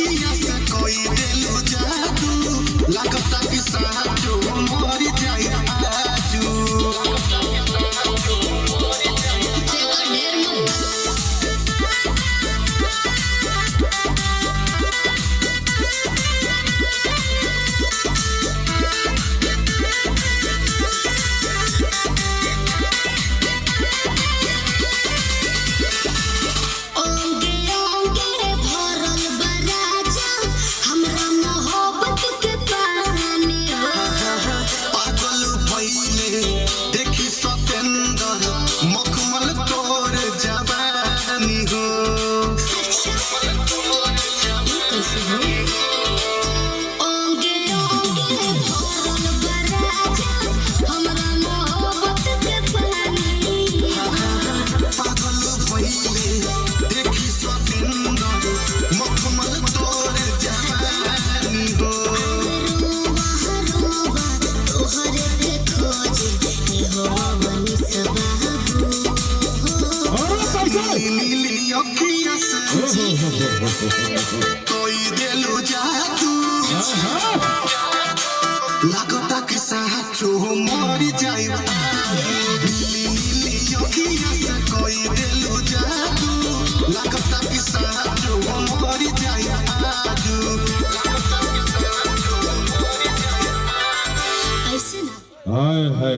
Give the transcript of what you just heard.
अखिया से कोई देलू जादू, लागता कि साचो मर जाई आजू। देखो ढेर मत। ओंगे ओंगे भरल बा राजा हमरा मोहब्बत के पानी हो। पागल भइले देखी सतेंदर मखमल तोर जवानी हो। अच्छा, ये कैसे हो? ओंगे ओंगे भरल बा राजा हमरा मोहब्बत के पानी हो। पागल भइले देखी सतेंदर मखमल तोर जवानी हो। रोवा रोवा तोहरे के खोजे ए हो मनीष बाबू। नीली नीली अखिया से कोई देलू जादू, लागता कि साचो मर जाई। नीली नीली अखिया से कोई देलू जादू, लागता कि साचो मर जाई आजू। ऐसे ना। हाय हाय।